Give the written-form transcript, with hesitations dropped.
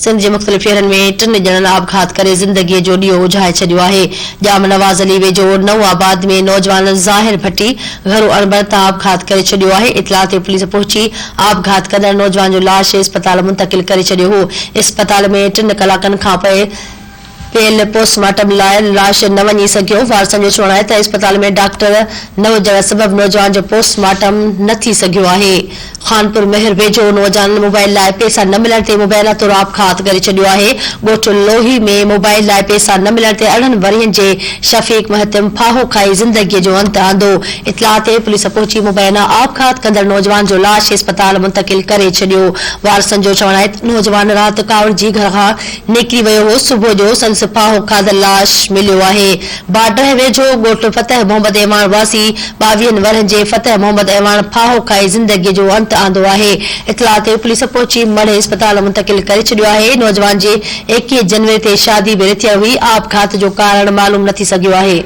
سنڌ جي مختلف شهرن ۾ ٽن ڄڻن آپگهات ڪري زندگيء جو ڏيئو اجهائي ڇڏيو آهي. ڄام نواز علي ويجهو نئون آباد ۾ نوجوان ظاهر ڀٽي گهرو اڻبڻت تان آپگهات ڪري ڇڏيو آهي. اطلاع تي پوليس پهچي آپگهات ڪندڙ نوجوان جو لاش اسپتال منتقل ڪري ڇڏيو هو. اسپتال ۾ ٽن ڪلاڪن کانپوء پيل پوسٽ مارٽم لاء لاش نه وڃي سگهيو. وارثن جو چوڻ آهي ته اسپتال ۾ ڊاڪٽر نه هجڻ سبب نوجوان جو پوسٽ مارٽم نه ٿي سگهيو آهي. خانپور مهر ويجهو نوجوانن موبائل لاء پئسا نه ملڻ تي مبينا طور آپگهات ڪري ڇڏيو آهي. ڳوٺ لوهي ۾ موبائل لاء پئسا نه ملڻ تي 18 ورهين جي شفيق مهتم ڦاهو کائي زندگي جو انت آندو. اطلاع تي پوليس پهچي مبينا آپگهات ڪندڙ نوجوان جو لاش اسپتال منتقل ڪري ڇڏيو. وارثن جو چوڻ آهي ته نوجوان رات ڪاوڙجي گهر کان نڪري ويو هو، صبح جو سندس ڦاهو کاڌل لاش مليو آهي. باڊهه ويجهو ڳوٺ فتح محمد اعواڻ واسي ٻاويهن ورهين جي فتح محمد اعواڻ ڦاهو کائي زندگي جو انت آندو آهي. اطلاع تي پوليس پهچي مڙهه اسپتال منتقل ڪري ڇڏيو آهي. نوجوان جي ايڪيهه جنوري تي شادي به رٿيل هئي، آپگهات جو ڪارڻ معلوم نه ٿي سگهيو آهي.